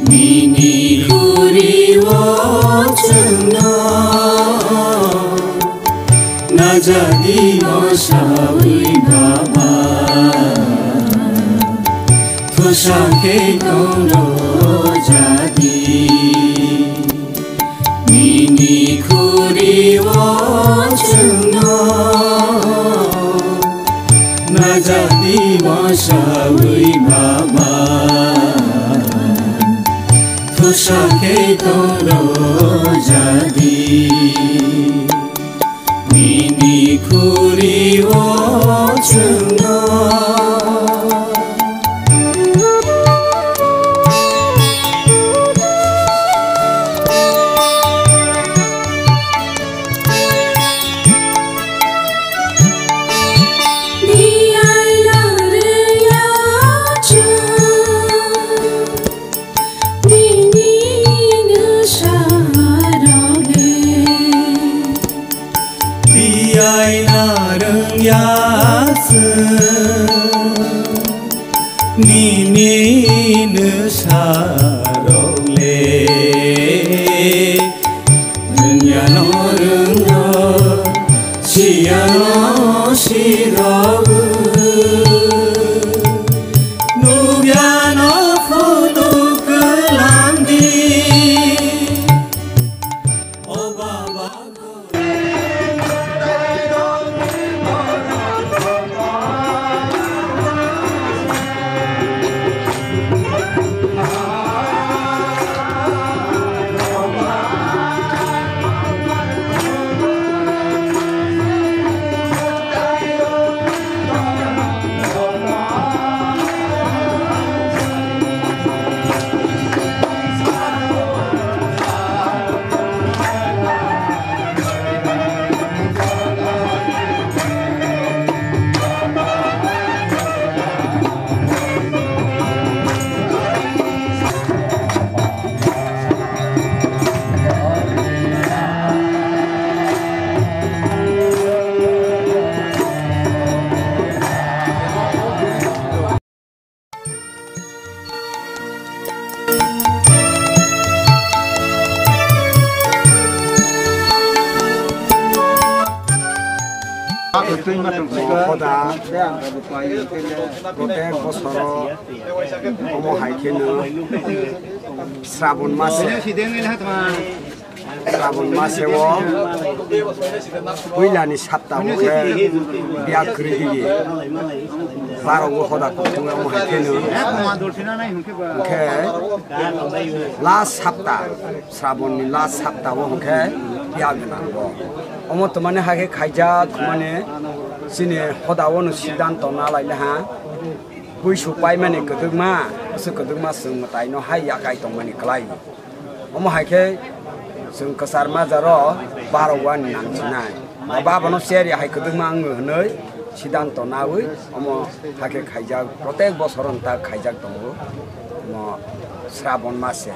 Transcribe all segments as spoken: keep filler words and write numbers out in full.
Nini khuri o chwngno najadi mosawi baba, thusa khe tongno jadi. Nini khuri o chwngno najadi mosawi baba, thusa khe tongno jadi. Nini khuri o chwngno. Tiyai narwng ya chwng nini nwsarok le. Rwngya no rwngno, siya no sirok. Nukya no phunuk kwlangdi. O baba. Hoda, protek bosoro omo hai kheno Srabon mase. Srabon maseo puilani sapta o khe biya kwrwi di. Barogo hoda kuthung omo hai kheno. Hwnkhe last sapta, Srabonni last sapta o hwnkhe biya gwnango. Omo twmani hai khe khaijak mane chini hoda o no siddhanto na laina ha. Buisu paimani kwdwkma, bwswk kwdwkma chwng mwtaino hai yakai tongmani kwlai. Omo hai khe chwng kwchar majaro baro wani nang sinai. Baba abono cherya hai kwdwkma wng hwnwi siddhanto nawi omo hai khe khaijak, protek bosor wng ta khaijak tongo. Omo Srabon mase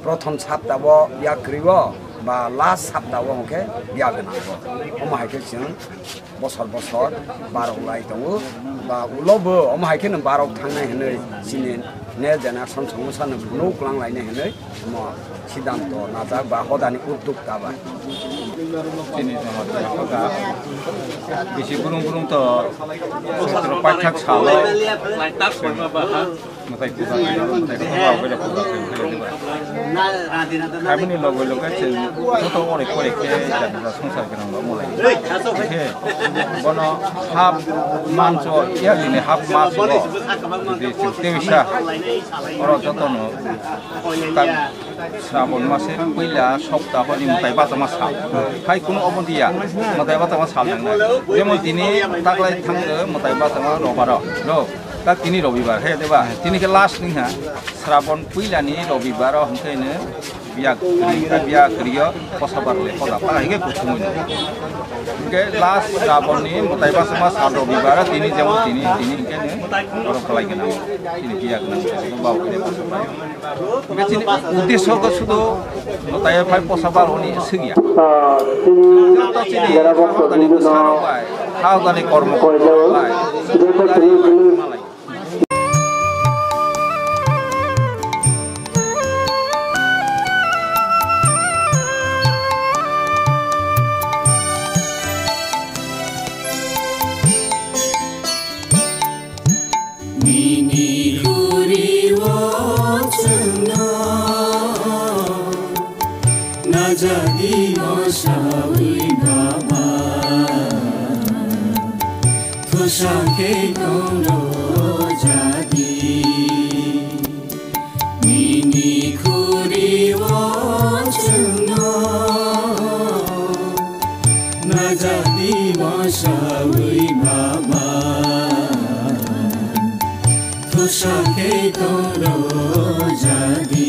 prothom sapta o biya kwrwi o ba last sapta o hwnkhe biya gwnango. Omo hai khe chwng bosor bosor barok lai tongo, ba ulo bo omo hai kheno barok thangnai hinwi chini next generation songwsano phunuk kwlang lainai hinwi omo siddhanto najak ba hodani uddokta bai. Chini jamatia hoda bisi burung burung to sotro paithak salo. Mwtai puja khe, mwtai puja khe, puja khe, khe, khe, khe. Aboni loge loge chwng joto onek onek khe jat jat swngchar gwnang rok malai. Khe bono hap manso, ya bini hap manso, je chwng tewisa oro jotono tak Srabon mase puila soptaho ni mwtai bachama sal. Hai kunu obo diya, mwtai bachama sal nangnai. Jemon tini taklai thangdo mwtai bachama robaro. Do, tak tini robibar, he deba? Tini khe last ni ha. Srabon puila ni robibaro hwnkhe no biya kwrwi, biya kwrwi o kosa bar le koda pa hwnkhe kuthumui no. Hwnkhe last Srabon ni mwtai bachama sal robibaro tini jemon tini, tini hwnkhe no oro kwlai gwnang. Tini biya gwnang, bau khe kosa pai. Hwnkhe chini uddesho khe sudu mwtai phai posa bar hwnwi swngya. Joto chini haodani bwsarok bai, haodani kormo bai, malai. Jadi mosawi baba, thusa khe tonglo jadi. Nini khuri o chwngno, na jadi mosawi baba, thusa khe tonglo jadi.